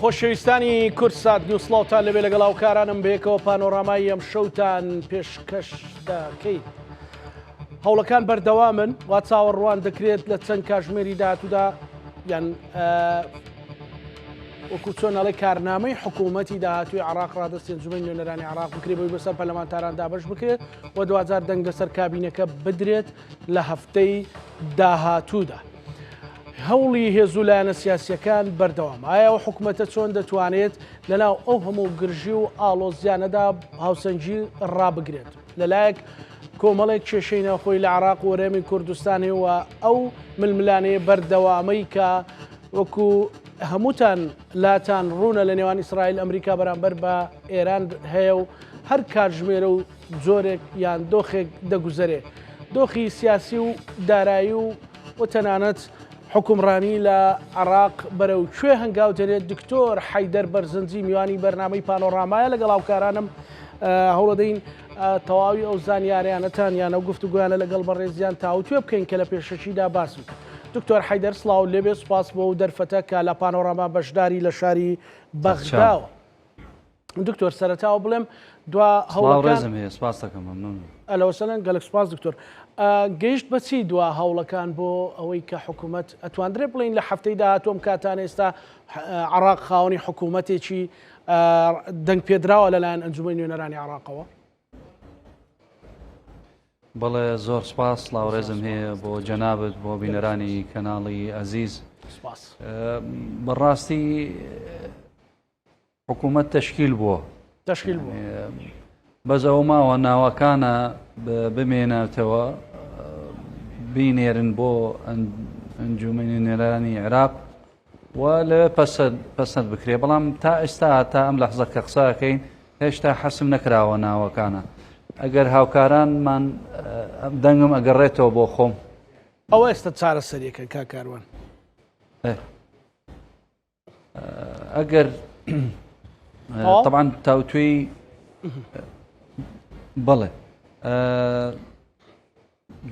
خۆشەویستانی کوردسات نیوز سڵاوتان لەبێ لەگەڵ هاوکارانم بەیەکەوە پانۆرامای ئەم شەوتان پێشکەش دەکەین. هەوڵەکان بەردەوامن وا چاوەڕوان دەکرێت لە چەند کاژمێری داهاتوودا یان وەکو چۆن ئەڵێ کارنامەی حکوومەتی داهاتوی عراق ڕادەستی ئەنجومەنی نوێنەرانی عراق بکرێت بۆی بەسەر پەرلەمانتاران دابەش بکرێت و دواجار دەنگ لەسەر کابینەکە بدرێت لە هەفتەی داهاتوودا. هەوڵی هێز و لایەنە سیاسیەکان بەردەوام ئایا ئەو حکوومەتە چۆن دەتوانێت لەناو ئەو هەموو گرژی و ئاڵۆزیانەدا هاوسەنگی ڕابگرێت لەلایەک کۆمەڵێک کێشەی ناوخۆی لە عراق و هەرێمی کوردستان هەیە و ئەو ململانێ بەردەوامەی کە وەکو هەمووتان لاتان ڕوونە لە نێوان ئیسرائیل ئەمریکا بەرامبەر بە ئێران هەیە و هەر کاتژمێرە و جۆرێک یان دۆخێک دەگوزەرێ دۆخی سیاسی و دارایی و و تەنانەت حوکمڕانی لە عێراق بەرەو کوێ هەنگاو دەنێت دکتۆر حەیدەر بەرزنجی میوانی بەرنامەی پانۆڕامایە لەگەڵ هاوکارانم هەوڵەدەین تەواوی ئەو زانیاریانەتان یان ئەو گفتوگۆیانە لەگەڵ بەڕێزیان تاوتوێ بکەین کە لە پێشەکیدا باسم کرد. دکتۆر حەیدەر سڵاو لێبێ سوپاس بۆ ئەو دەرفەتە کە لە پانۆراما بەشداری لە شاری بەغداوە. دکتۆر سەرەتاوە بڵێم دوا هەوڵەکان هەیە سپاس دەکەم مەمنون ئەلەوەسەلەن گەلک سپاس دکتۆر گەیشت بەچی دوا هەوڵەکان بۆ ئەوەی کە حکوومەت ئەتواندرێ بڵین لە هەفتەی داهاتوم کاتان ئێستا عراق خاوەنی حکوومەتێکی دەنگ پێدراوە لەلایەن ئەنجومی نوێنەرانی عراقەوە بەڵێ زۆر سپاس سڵاو ڕێزم هەیە بۆ جەنابت بۆ بینەرانی کەناڵی ئەزیز بەڕاستی حکوومەت تەشکیل بووە تەشکیل بووە بەس ئەوە ماوە ناوەکانە بمێنێتەوە بینێرن بۆ ئەنجومەنی نوێنەرانی عێراق و لەوێ پەسەند پەسەند بکرێ بەڵام تا ئێستا تا ئەم لەحزە کە قسەکەین هێشتا حەسم نەکراوە ناوەکانە ئەگەر هاوکارانمان دەنگم ئەگەڕێتەوە بۆ خۆم ئەوە ئێستا چارەسەریەکە کاک کاروان. ئەگەر طبعا تاوتوێی بەڵێ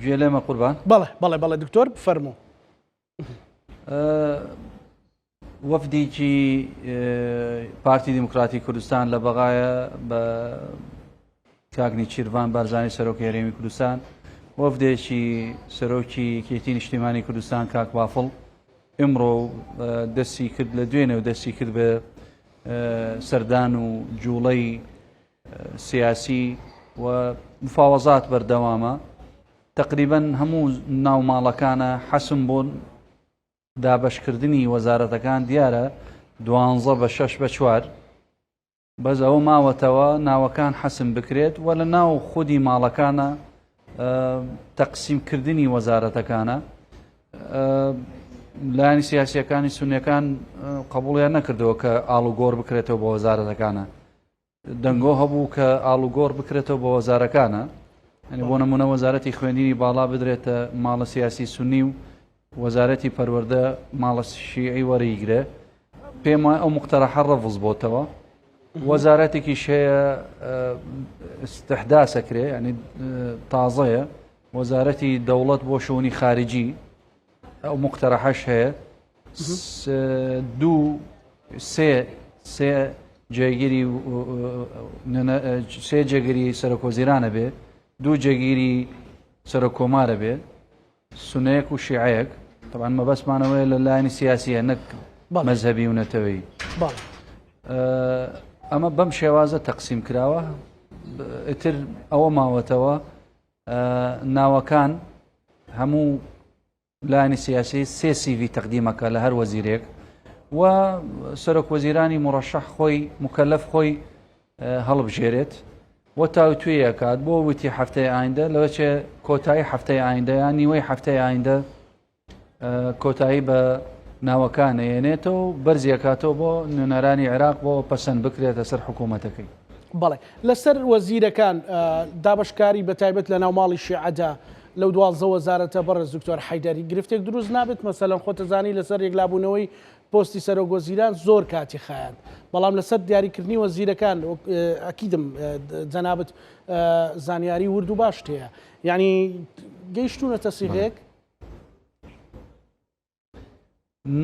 گوێ لێمە قوربان بەڵێ بەڵێ بەڵێ دکتۆر فەرموو وەفدێکی پارتی دیموکراتی کوردستان لە بەغایە بە کاک نێچیرڤان بارزانی سەرۆکی هەرێمی کوردستان، وەفدێکی سەرۆکی یەکێتی نیشتیمانی کوردستان کاک بافڵ ئمڕۆ دەستی کرد لە دوێنێ و دەستی کرد بە سەردان و جوڵەی سیاسی و مفاوەزات بەردەوامە تقریبا هەموو ناو ماڵەکانە حەسم بوون دابەشکردنی وەزارەتەکان دیارە دوانزە بە شەش بە چوار بەس ئەوە ماوەتەوە ناوەکان حەسم بکرێت و لە ناو خودی ماڵەکانە تەقسیم کردنی وەزارەتەکانە لایەنی سیاسیەکانی سونیەکان قبوڵیان نەکردەوە کە ئاڵوگۆڕ بکرێتەوە بۆ وەزارەتەکانە دەنگۆ هەبوو کە ئاڵوگۆڕ بکرێتەوە بۆ وەزارەکانە ئەنی بۆ نمونە وەزارەتی خوێندنی باڵا بدرێتە ماڵە سیاسی سنی و وەزارەتی پەروەردە ماڵە شیعی وەریگرێ پێم وایە ئەو مقتەرەحە ڕەفز بۆتەوە وەزارەتێکیش هەیە استحداسە کرێ ینی تازەیە وەزارەتی دەوڵەت بۆ شوونی خارجی ئەو مقتەرەحەش هەیە دوو سێ سێ جێگیری سێ جێگیری سەرۆکۆزیرانە بێ دوو جێگیری سەرۆک کۆمارە بێ سونەیەک و شیعەیەک طبعا مەبەستمانەوەیە لە لایەنی سیاسیە نەک مەزهەبی و نەتەوەیی ئەمە بەم شێوازە تەقسیم کراوە ئیتر ئەوە ماوەتەوە ناوەکان هەموو لایەنی سیاسی سێ سیڤی تەقدیمەکە لە هەر وەزیرێک و سەرۆک وەزیرانی مڕەشەح خۆی مکەلەف خۆی هەڵبژێرێت و تاوتوێی ئەکات بۆ وتی هەفتەی ئایندە لەوەچێ کۆتایی هەفتەی ئایندە یان نیوەی هەفتەی ئایندە کۆتایی بە ناوەکان ئەیەنێتەوە و بەرزی ئەکاتەوە بۆ نوێنەرانی عێراق بۆ پەسەند بکرێتە سەر حکوومەتەکەی. بەڵێ لەسەر وەزیرەکان دابەشکاری بە تایبەت لە ناو ماڵی شیعەدا لەو 12 وەزارەتە بەڕێز دکتۆر حەیدەری گرفتێک دروست نابێت مەسەلەن خۆتەزانی لەسەر یەکلابوونەوەی پۆستی سەرۆک وەزیران زۆر کاتی خایاند بەڵام لەسەر دیاریکردنی وەزیرەکان ئەکیدم جەنابت زانیاری ورد و باشت هەیە یعنی گەیشتونەتە سیغێک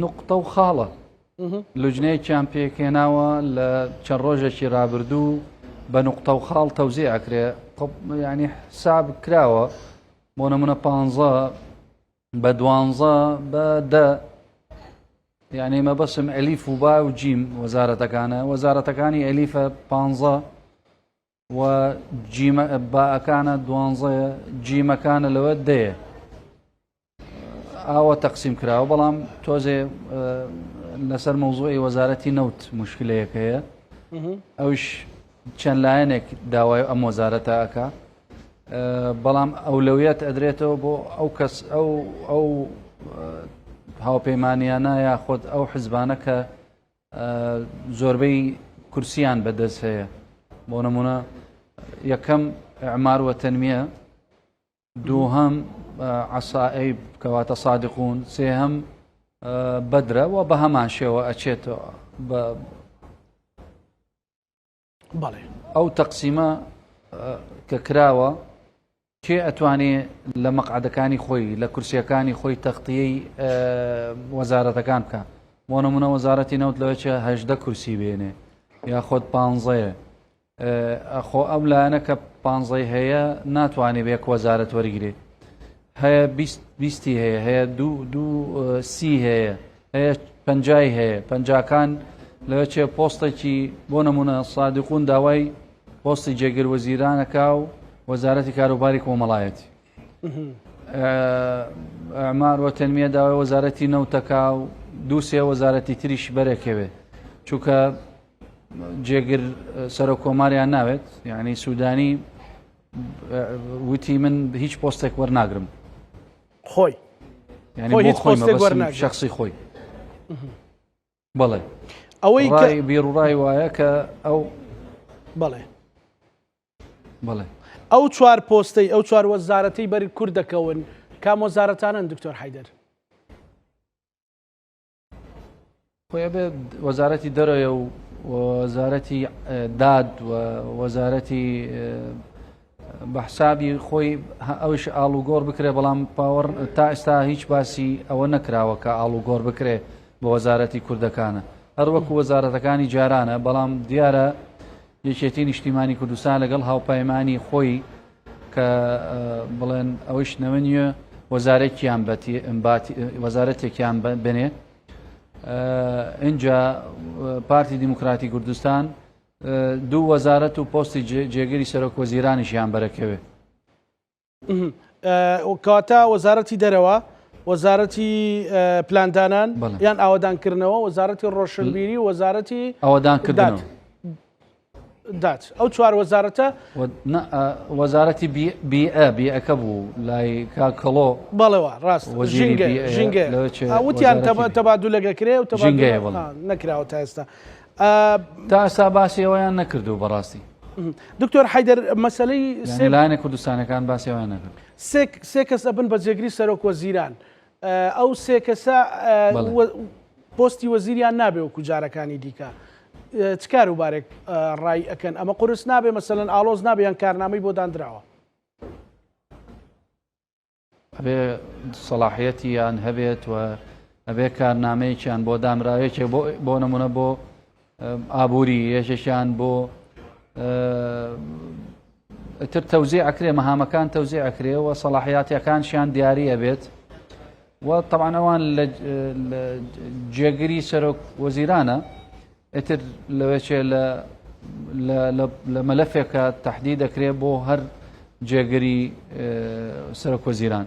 نقطە و خاڵە. لوجنەیەکیان پێکهێناوە لە چەند ڕۆژێکی رابردوو بە نوقتە و خاڵ تەوزیع ئەکرێ یعنی حساب کراوە بۆ نمونە پ بە دوانزە بە دە یعنی مەبەسم ئەلیف و با و جیم وەزارەتەکانە وەزارەتەکانی ئەلیفە پ و جیمە باەکانە دوانزەیە جیمەکانە لەوە دەیە ئاوە تەقسیم کراوە بەڵام تۆزێ لەسەر مەوزوعی وەزارەتی نەوت مشکلەیەک هەیە ئەوش چەند لایەنێک داوای ئەم وەزارەتە ئەکا بەڵام ئەولەویەت ئەدرێتەوە بۆ ئەو کەس ئەو ئەو هاوپەیمانیانە یاخود ئەو حزبانە کە زۆربەی کورسیان بەدەست هەیە بۆ نمونە یەکەم ئەمار وە تەنمیە دووهەم عەسائیب کەواتە سادقون، سێهەم بەدرە و بە هەمان شێوە ئەچێتەوە بە بەڵێ ئەو تەقسیمە کە کراوە کێ ئەتوانێ لە مەقعدەکانی خۆی لە کورسیەکانی خۆی تەختیەی وەزارەتەکان بکە بۆ نمونە وەزارەتی نەوت لەوەچە هەدە کورسی بێنێ یاخۆت پانزەیە خۆ ئەم لایەنە کە پانزەی هەیە ناتوانێ بە یەک وەزارەت وەرگێ هەیە بیستی هەیە هەیە دوو دوو سی هەیە هەیە پەنجای هەیە پەنجاکان لەوە چێ پۆستێکی بۆ نمونە سادقون داوای پۆستی جێگر وەزیرانەکە و وەزارەتی کاروباری کۆمەڵایەتی ئەمار وە تەنمیە داوای وەزارەتی نەوتەکە و دووسێ وەزارەتی تریش بەرەکەوێت چونکە جێگر سەرۆک کۆماریان ناوێت یعنی سوودانی وتی من هیچ پۆستێک وەرناگرم خۆی یعنی هیچ پۆستێک وەرناگرم شخصی خۆی بەڵێ ئەوەی کە بیرڕای وایە کە ئەو بەڵێ بەڵێ ئەو چوار پۆستەی ئەو چوار وەزارەتەی بەر کورد دەکەون کام وەزارەتانن دکتۆر حیدەر خۆی ئەبێ وەزارەتی دەرەوە و وەزارەتی داد و وەزارەتی بە حسابی خۆی ئەوش ئاڵوگۆڕ بکرێ بەڵام پاوەڕ تا ئێستا هیچ باسی ئەوە نەکراوە کە ئاڵوگۆڕ بکرێ بە وەزارەتی کوردەکانە هەروەکو وەزارەتەکانی جارانە بەڵام دیارە یەکێتی نیشتیمانی کوردستان لەگەڵ هاوپەیمانی خۆی کە بڵێن ئەوەیش نەوە نییە وەزارێکیان وەزارەتێکیان بنێ اینجا پارتی دیموکراتی کوردستان دوو وەزارەت و پۆستی جێگری سەرۆک وەزیرانیشیان بەرەکەوێ. کەواتە وەزارەتی دەرەوە، وەزارەتی پلاندانان یان ئاوەدانکردنەوە، وەزارەتی ڕۆشنبیری و وەزارەتی ئاوەدانکردنەوە. داد ئەو چوار وەزارەتە وەزارەتی بیئە بیئەکە بوو لای کاک کەڵۆ بەڵێ ڕاست ژینگە ژینگە وتیان تەبادولەگە کرێ و ژینگەیە نەکراوە تا ئێستا تا ئێستا باسی ئەوەیان نەکردو بەڕاستی. دکتۆر حەیدەر مەسەلەی سێ لایەنە کوردستانەکان باسی ئەویان نەکرد. سێ کەس ئەبن بە جێگری سەرۆک وەزیران ئەو سێ کەسە پۆستی وەزیریان نابێ وەکو جارەکانی دیکە چ کاروبارێک ڕای ئەکەن ئەمە قورس نابێ مەسەلەن ئاڵۆز نابێ یان کارنامەی بۆ دانراوە؟ ئەبێ سەڵاحیەتیان هەبێت و ئەبێ کارنامەیەکیان بۆ دامراوێکێک بۆ نمونە بۆ ئابووری یەکێکیان بۆ تر تەوزی ئەکرێ مەهامەکان تەوزی ئەکرێ و سەڵاحیاتەکانشیان دیاری ئەبێت و طبعا ئەوان لە جێگری سەرۆک وەزیرانە ئیتر لەوێچێ لە لە مەلەفێکە تەحدید دەکرێت بۆ هەر جێگری سەرۆک وەزیران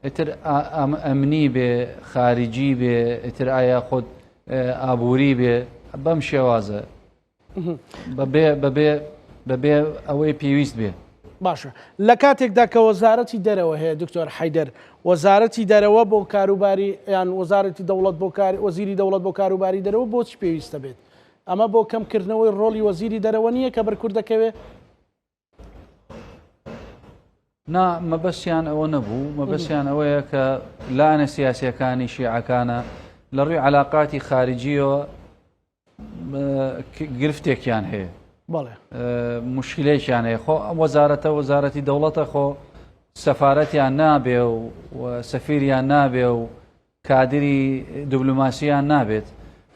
ئیتر ئەمنی بێ خارجی بێ ئیتر ئایا خۆت ئابووری بێ بەم شێوازە بەبێ بەبێ بەبێ ئەوەی پێویست بێ. باشە لە کاتێکدا کە وەزارەتی دەرەوە هەیە دکتۆر حەیدەر وەزارەتی دەرەوە بۆ کاروباری یان وەزارەتی دەوڵەت بۆ کار وەزیری دەوڵەت بۆ کاروباری دەرەوە بۆچی پێویستە بێت ئەمە بۆ کەمکردنەوەی ڕۆڵی وەزیری دەرەوە نییە کە بەر کورد دەکەوێ؟ نا مەبەستیان ئەوە نەبوو مەبەستیان ئەوەیە کە لایەنە سیاسیەکانی شیعەکانە لە ڕووی علااقاتی خارجیەوە گرفتێکیان هەیە مشکلێکیان هەیە خۆ ئەم وەزارەتە وەزارەتی دەوڵەتە خۆ سەفاەتیان نابێ و سەفیریان نابێ و کادری دبلوماسیان نابێت.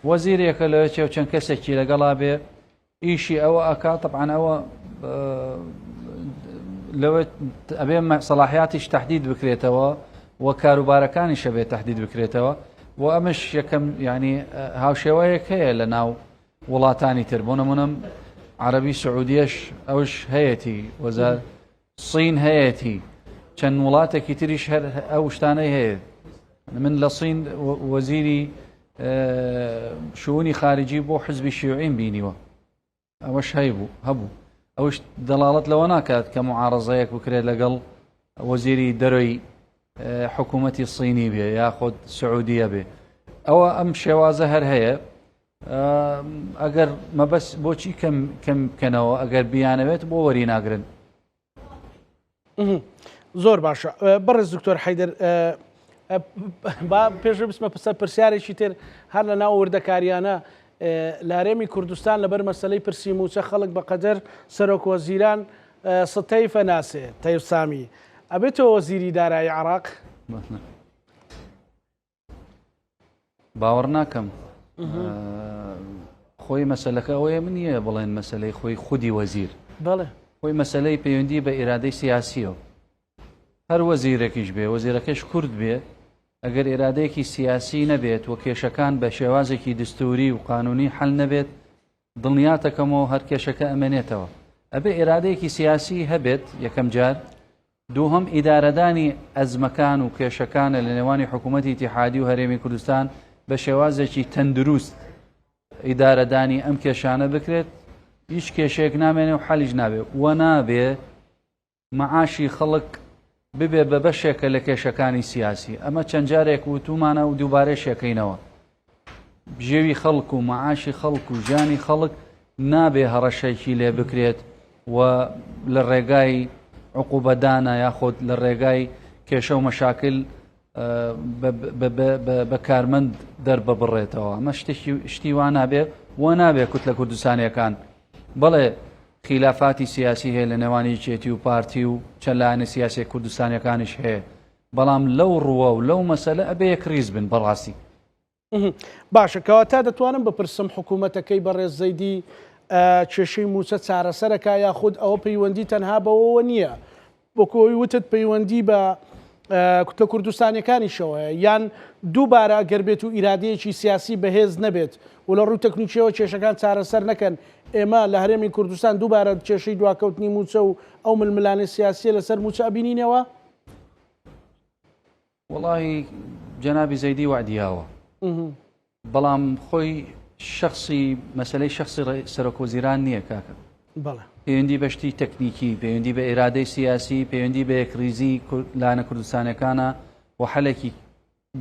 وەزیرێکە لەوێ چێ و چەند کەسێکی لەگەڵا بێ ئیشی ئەوە ئەکا تەبعەن ئەوە لەوە ئەبێ سەڵاحیاتیش تهدید بکرێتەوە و کاروبارەکانیش ئەبێ تهدید بکرێتەوە و ئەمەش یەکەم ینی هاوشێوەیەک هەیە لە ناو وڵاتانی تر بۆ نمونم عەربی سعودیەش ئەوش هەیەتی وەزار سین هەیەتی چەند وڵاتێکی تریش هەر ئەو شتانەی هەیە من لە سین وەزیری شوونی خارجی بۆ حزبی شیوعیم بینیوە ئەوەش هەیبوو هەبوو ئەوش دەڵاڵەت لەوە ناکات کە معارەزەیەک بکرێت لەگەڵ وەزیری دەرۆی حکوومەتی سینی بێ یاخود سعودیە بێ ئەوە ئەم شێوازە هەر هەیە ئەگەر مەبەست بۆچی کەم کەم بکەنەوە ئەگەر بیانەوێت بۆ وەری ناگرن زۆر باشە بەڕێز دکتۆر حیدر با پێش بچمە پسەر پرسیارێکی تر هەر لە ناو وردەکاریانە لە هەرێمی کوردستان لەبەر مەسلەی پرسی موچە خەڵک بەقەدەر سەرۆک وەزیران ستەیفە ناسێ تەیف سامی ئەبێتەوە وەزیری دارایی عراق باوەڕ ناکەم خۆی مەسلەکە ئەوەیە من نییە بڵێن مەسلەی خۆی خودی وەزیر بەڵێ خۆی مەسلەی پەیوەندی بە ئیرادەی سیاسیەوە هەر وەزیرێکیش بێ وەزیرەکەش کورد بێ ئەگەر ئێرادەیەکی سیاسی نەبێت و کێشەکان بە شێوازێکی دستوری و قانونی حل نەبێت دڵنیاتەکەمەوە هەر کێشەکە ئەمێنێتەوە ئەبێ ئێرادەیەکی سیاسی هەبێت یەکەم جار دووهەم ئیدارەدانی ئەزمەکان و کێشەکانە لە نێوانی حکوومەتی ئیتیحادی و هەرێمی کوردستان بە شێوازێکی تەندروست ئیدارەدانی ئەم کێشانە بکرێت هیچ کێشەیەک نامێنێ و حەلیش نابێ و نابێ معاشی خەڵک ببێ بە بەشێکە لە کێشەکانی سیاسی ئەمە چەند جارێک وتومانە و دووبارەش یەکەینەوە بژێوی خەڵک و معاشی خەڵک و ژیانی خەڵک نابێ هەڕەشەیەکی لێ بکرێت و لە ڕێگای عقوبەدانە یاخود لە ڕێگای کێشە و مەشاکل بە کارمەند دەرببڕێتەوە ئەمە شتێکی شتی وا نابێ و نابێ کوت لە کوردستانیەکان بەڵێ خیلافاتی سیاسی هەیە لە نێوان یەکێتی و پارتی و چەند لایەنە سیاسی کوردستانیەکانیش هەیە بەڵام لەو ڕووە و لەو مەسەلە ئەبێ یەکڕیز بن بەڕاستی. باشە کەواتە دەتوانم بپرسم حکوومەتەکەی بەڕێز زەیدی کێشەی مووچە چارەسەرەکە یاخود ئەوە پەیوەندی تەنها بەوەوە نییە وەکو ئەوی وتت پەیوەندی بە کوتلە کوردستانیەکانیشەوە هەیە یان دووبارە گەر بێت و ئیرادەیەکی سیاسی بەهێز نەبێت و لە ڕووی تەکنیکیەوە کێشەکان چارەسەر نەکەن ئێمە لە هەرێمی کوردستان دووبارە کێشەی دواکەوتنی مووچە و ئەو ململانێ سیاسیە لەسەر مووچە ئەبینینەوە؟ وەڵاهی جەنابی زەیدی وەعدی یاوە بەڵام خۆی شخصی مەسلەی شخصی سەرۆک وەزیران نییە کاکە پەیوەندی بە شتی تەکنیکی پەیوەندی بە ئێرادەی سیاسی پەیوەندی بە یەکریزی لایەنە کوردستانەکانە و حەلێکی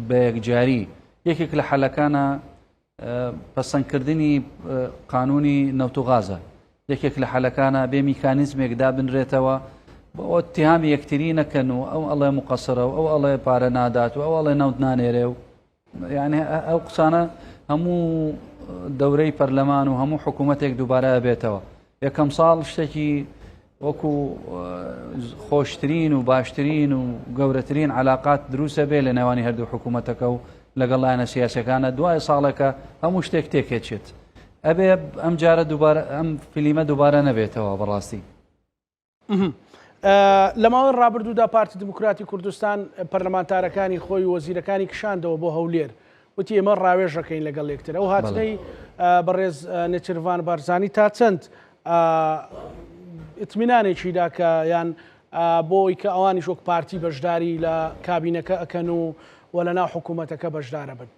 بە یەکجاری یەکێک لە حەلەکانە پەسەندکردنی قانونی نەوت و غازە یەکێک لە حەلەکانە بێ میکانیزمێک دابنرێتەوە بۆ اتهامی یەکتری نەکەن و ئەو ئەڵێ مقەسرە و ئەو ئەڵێ پارە نادات و ئەو ئەڵێ نەوت نانێرێ و یعنی ئەو قسانە هەموو دەورەی پەرلەمان و هەموو حکوومەتێک دووبارە بێتەوە یەکەم ساڵ شتێکی وەکو خۆشترین و باشترین و گەورەترین علاقات دروستە بێ لە نێوانی هەردوو حکوومەتەکە و لەگەڵ لایەنە سیاسەکانە دوای ساڵێکە هەموو شتێک تێکێچێت ئەبێ ئەم جارە دووبارە ئەم فلیمە دووبارە نەبێتەوە بەڕاستی. لە ماوەی ڕابردوودا پارتی دیموکراتی کوردستان پەرلەمانتارەکانی خۆی و وەزیرەکانی کشاندەوە بۆ هەولێر وتی ئێمە ڕاوێژ دەکەین لەگەڵ یەکتر ئەو هاتنەی بەڕێز نێچیرڤان بارزانی تا چەند ئیتمینانێکی دا کە یان بۆ ئەوی کە ئەوانیش وەک پارتی بەشداری لە کابینەکە ئەکەن و و لە ناو حکوومەتەکە بەشدارە بن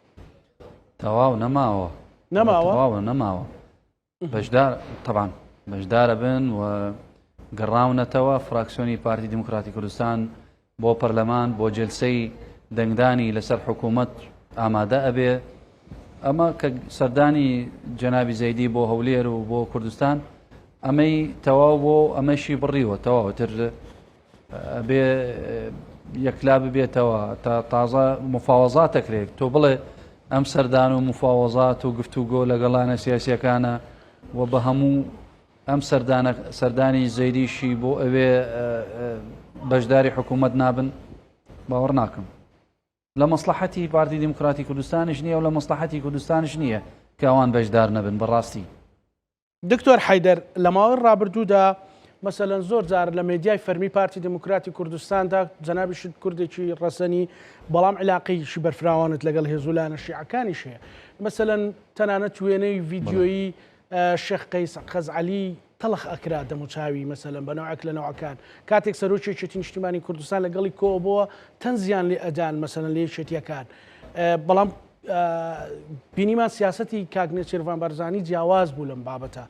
تەواو نەماوە نەماوە تەواوە نەماوە بەشدار تەبان بەشدارە بن و گەڕاونەتەوە فراکسیۆنی پارتی دیموکراتی کوردستان بۆ پەرلەمان بۆ جلسەی دەنگدانی لەسەر حکوومەت ئامادە ئەبێ ئەمە کە سەردانی جەنابی زەیدی بۆ هەولێر و بۆ کوردستان ئەمەی تەواو بۆ ئەمەشی بڕیوە تەواوتر ئەبێ یەکلا ببێتەوە تا تازە مفاوەزات دەکرێت تۆ بڵێ ئەم سەردان و مفاوەزات و گفتوگۆ لەگەڵانە سیاسیەکانە و بە هەموو ئەم سەردانە سەردانی زەیدیشی بۆ ئەوێ بەشداری حکوومەت نابن باوەڕ ناکەم. لە مەسڵەحەتی پارتی دیموکراتی کوردستانیش نییە و لە مەسڵەحەتی کوردستانیش نییە کە ئەوان بەشدار نەبن بەڕاستی. دکتۆر حەیدەر، لە ماوەی ڕابردوودا مەسەلەن زۆر جار لە مێدیای فەرمی پارتی دیموکراتی کوردستاندا جەنابیشت کوردێکی ڕەسەنی بەڵام عیلاقەیەکی بەرفراوانت لەگەڵ هێز و لایەنە شیعەکانیش هەیە مەسەلەن تەنانەت وێنەی ڤیدیۆیی شێخ قەیس خەزعەلی تەڵخ ئەکرا دەموچاوی مەسەلەن بە نەوعێک لە نەوعەکان کاتێک سەرۆکی یەکێتی نیشتیمانی کوردستان لەگەڵی کۆبۆوە تەنزیان لێ ئەدان مەسەلەن لە یەکێتیەکان بەڵام بینیمان سیاسەتی کاک نێچیرڤان بارزانی جیاواز بوو لەم بابەتە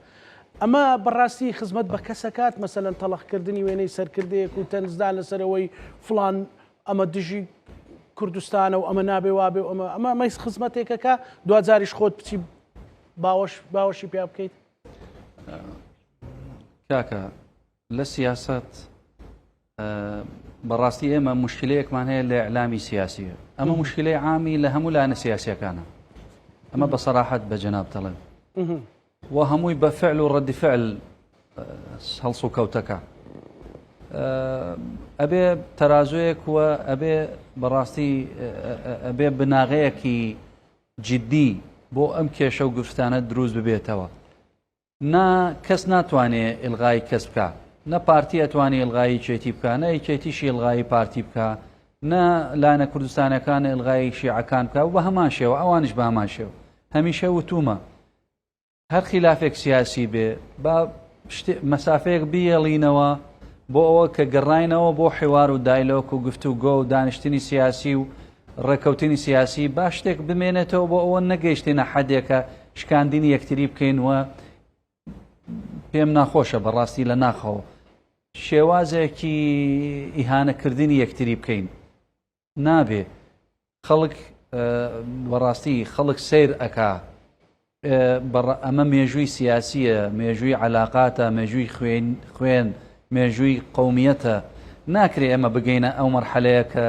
ئەمە بەڕاستی خزمەت بە کەسەکات مەسەلەن تەڵخکردنی وێنەی سەرکردەیەک و تەنزدان لەسەرەوەی فلان ئەمە دژی کوردستانە و ئەمە نابێ وابێ و ئەمە ئەمە مەیس خزمەتێکەکە دواجاریش خۆت بچی باوەش باوەشی پیا بکەیت کاکە لە سیاست بەڕاستی ئێمە مشکلەیەکمان هەیە لە ئەلامی سیاسی ئەمە مشکلەی عامی لە هەموو لایەنە سیاسیەکانە ئەمە بە سەراحەت بە جەناب دەڵێم و هەمووی بە فعل و ڕەدی فعل هەڵسوکەوتەکە ئەبێ تەرازوەیەک و ئەبێ بەڕاستی ئەبێ بناغەیەکی جدی بۆ ئەم کێشە و گرفتانە دروست ببێتەوە نا کەس ناتوانێ ئلغای کەس بکە نە پارتی ئەتوانێ ئلغایی چێتی بکە نە یەکێتیشی ئلغایی پارتی بکە نە لایەنە کوردستانەکان ئلغایی شیعەکان بکە و بە هەمان شێوە ئەوانش بە هەمان شێوە هەمیشە وتومە هەر خیلافێک سیاسی بێ با مەسافەیەک بیێڵینەوە بۆ ئەوە کە گەڕاینەوە بۆ حیوار و دایلۆک و گفتوگۆ و دانیشتنی سیاسی و ڕێککەوتنی سیاسی با شتێک بمێنێتەوە بۆ ئەوە نەگەیشتینە حەدێکە شکاندنی یەکتری بکەین و پێم ناخۆشە بەڕاستی لە ناخەوە شێوازێکی ئیهانەکردنی یەکتری بکەین نابێ خەڵک بەڕاستی خەڵک سەیر ئەکا ئەمە مێژووی سیاسیە مێژووی علااقاتە مێژووی خوێن خوێن مێژووی قومیەتە ناکرێ ئێمە بگەینە ئەو مەرحەلەیە کە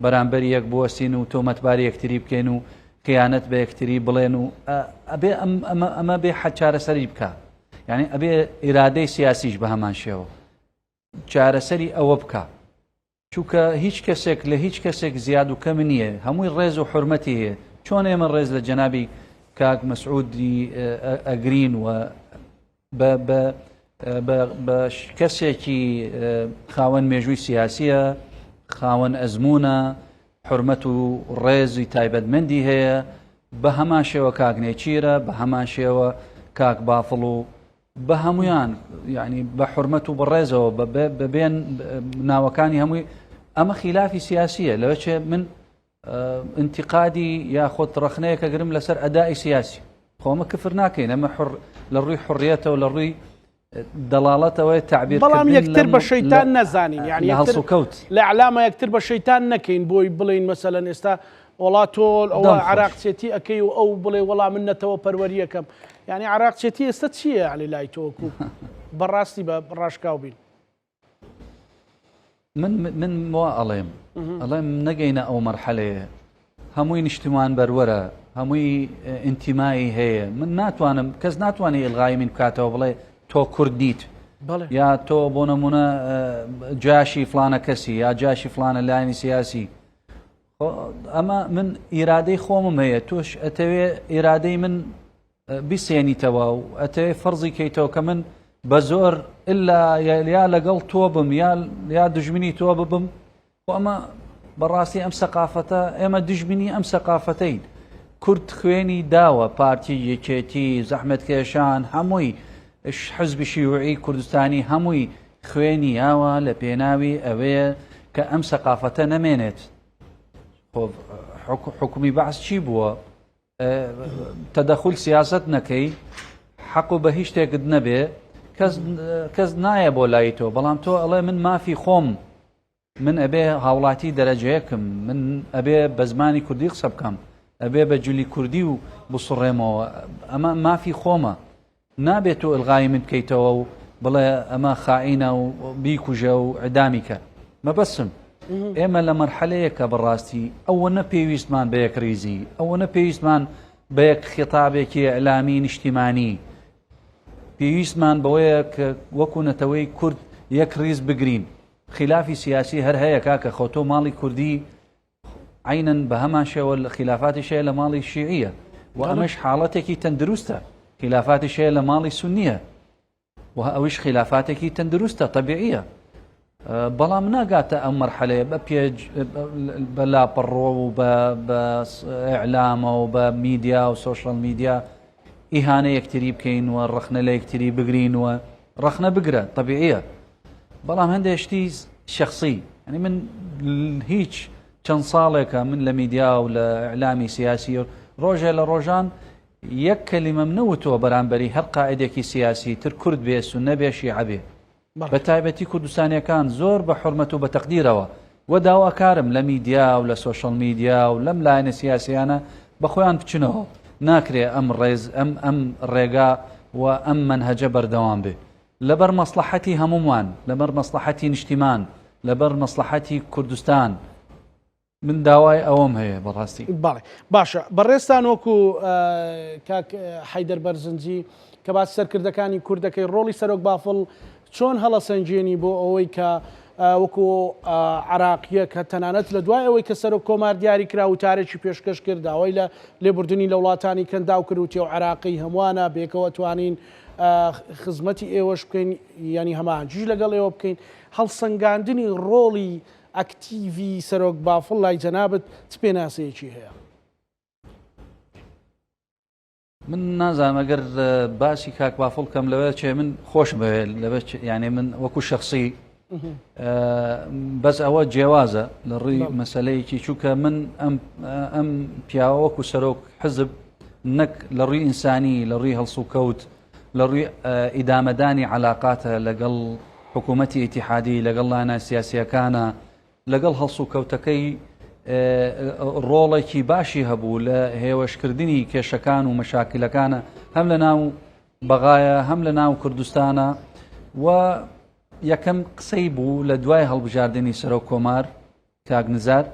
بەرامبەر یەک بوەستین و تۆمەتباری یەکتری بکەین و خیانەت بە یەکتری بڵێن و ئەبێ ئەمە بێ حە چارەسەری بکە یعنی ئەبێ ئیرادەی سیاسیش بە هەمان شێوە چارەسەری ئەوە بکە چونکە هیچ کەسێک لە هیچ کەسێک زیاد و کەم نییە، هەمووی ڕێز و حورمەتی هەیە، چۆن ئێمە ڕێز لە جەنابی کاک مەسعودی ئەگرین و بە بە بە کەسێکی خاوەن مێژووی سیاسیە، خاوەن ئەزمونە، حورمەت و ڕێزی تایبەتمەندی هەیە، بە هەمان شێوە کاک نێچیرە، بە هەمان شێوە کاک بافڵ و بە هەمویان یعنی بە حرمەت و بەڕێزەوە بەبێن ناوەکانی هەمووی ئەمە خیلافی سیاسیە لەوەچێ من انتقادی یاخود ڕخنەیەکە گرم لەسەر ئەدای سیاسی خۆمە کفر ناکەین ئەمە حڕ لە ڕووی حڕیەتەوە لە ڕووی دەڵاڵەتەوەی تعبیر بەڵام یەکتر بە شەیتان نەزانین یعنی هەڵسوکەوت لە علامە یەکتر بە شەیتان نەکەین بۆی بڵین مەسەلەن ئێستا وەڵا تۆ ئەوە عراقچێتی ئەەکەی و ئەو بڵێ وەڵا من نەتەوە پەروەریەکەم یعنی عراقچێتی ئێستا چییە علی لای تۆکو بەڕاستی بە ڕاشکاو بین من من وا ئەڵێم ئەڵێم نەگەینە ئەو مەرحەلەیە هەمووی نیشتمان بەروەرە هەمووی ئینتیمایی هەیە من ناتوانم کەس ناتوانێت ئلغای من بکاتەوە بڵێ تۆ کورد نیت یا تۆ بۆ نمونە جاشی فلانە کەسی یا جاشی فلانە لایەنی سیاسی ئەمە من ئیرادەی خۆمم هەیە تۆش ئەتەوێ ئیرادەی من بیسێنیتەوە و ئەتەوێ فەرزی کەیتەوە کە من بە زۆر ئللا یا لەگەڵ تۆ بم یا یا دژمنی تۆ ببم و ئەمە بەڕاستی ئەم سەقافەتە ئێمە دژمنی ئەم سەقافەتەین کورد خوێنی داوە پارتی یەکێتی زەحمەتکێشان هەمووی حزبی شیوعی کوردستانی هەمووی خوێنی یاوە لە پێناوی ئەوەیە کە ئەم سەقافەتە نەمێنێت. حکومی بەعس چی بووە؟ تەدەخول سیاست نەکەی حەق و بە هیچ شتێکت نەبێ کەس کەس نایە بۆ لای تۆ بەڵام تۆ ئەڵێ من مافی خۆم من ئەبێ هاوڵاتی دەرەجەیەکم من ئەبێ بە زمانی کوردی قسە بکەم ئەبێ بە جلی کوردی و بسڕێمەوە ئەمە مافی خۆمە نابێت تۆ ئلغای من بکەیتەوە و بڵێ ئەمە خائینە و بیکوژە و عدامی کە مەبەسم ئێمە لە مەرحەلەیەکە بەڕاستی ئەوە نە پێویستمان بە یەک ریزی ئەوە نە پێویستمان بە یەک خێتابێکی ئەلامی نیشتیمانی پێویستمان بەوەیە کە وەکو نەتەوەی کورد یەک ریز بگرین خیلافی سیاسی هەر هەیە کاکە خۆ تۆ ماڵی کوردی. عینەن بە هەمان شێوە خلافاتیش هەیە لە ماڵی شیعیە و ئەمەش حاڵەتێکی تەندروستە خلافاتیش هەیە لە ماڵی سنیە و ئەویش خلافاتێکی تەندروستە تەبیعیە بەڵام ناگاتە ئەم مەرحەلەیە بە پێج بە لاپەڕۆ و بە ئیعلامە و بە میدیا و سۆشیال میدیا ئیهانە یەکتری بکەین و ڕەخنە لە یەکتری بگرین و ڕەخنە بگرە تەبیعیە بەڵام هەندێک شتی شخصی یعنی من هیچ چەند ساڵێکە من لە میدیا و لە ئیعلامی سیاسی ڕۆژێ لە ڕۆژان یەک کەلیمەم نەوتووە بەرامبەری هەر قائدێکی سیاسی تر کورد بێ سوننە بێ شیعە بێ بە تایبەتی کوردستانیەکان زۆر بە حورمەت و بە تەقدیرەوە و داواکارم لە میدیا و لە سۆشەڵ میدیا و لەم لایەنە سیاسیانە بە خۆیان بچنەوە ناکرێ ئەم ڕێز ئەم ئەم ڕێگا و ئەم مەنهەجە بەردەوام بێ لەبەر مەسڵەحەتی هەموومان لەبەر مەسڵەحەتی نیشتیمان لەبەر مەسڵەحەتی کوردستان من داوای ئەوەم هەیە بەڕاستی. بەڵێ باشە بەڕێزتان وەکو کاک حەیدەر بەرزنجی کە باسی سەرکردەکانی کورد دەکەی ڕۆڵی سەرۆک بافڵ چۆن هەڵەسەنگێنی بۆ ئەوەی کە وەکو عراقیە کە تەنانەت لە دوای ئەوەی کە سەرۆک کۆمار دیاری کرا وتارێکی پێشکەش کرد داوای لە لێبوردنی لە وڵاتانی کەنداو کرد وتی ئەو عراقی هەمووانە بێکەوە توانین خزمەتی ئێوەش بکەین یعنی هەماهەنگیش لەگەڵ ئێوە بکەین هەڵسەنگاندنی ڕۆڵی ئەکتیڤی سەرۆک بافڵ لای جەنابت چ پێناسەیەکی هەیە؟ من نازانم ئەگەر باسی کاک بافڵ کەم لەوە چێ من خۆش بەوێت لەوە یانێ من وەکو شخصی بەس ئەوە جیاوازە لە ڕووی مەسلەیەکی چووکە من ئەم ئەم پیاوە وەکو سەرۆک حزب نەک لە ڕووی ئینسانی لە ڕووی هەڵسوکەوت لە ڕووی ئیدامەدانی عەلاقاتە لەگەڵ حکوومەتی ئیتیحادی، لەگەڵ لایەنە سیاسییەکانە، لەگەڵ هەڵسوکەوتەکەی ڕۆڵێکی باشی هەبوو لە هێوەشکردنی کێشەکان و مەشاکلەکانە هەم لە ناو بەغایە هەم لە ناو کوردستانە و یەکەم قسەی بوو لە دوای هەڵبژاردنی سەرۆک کۆمار کاک نزار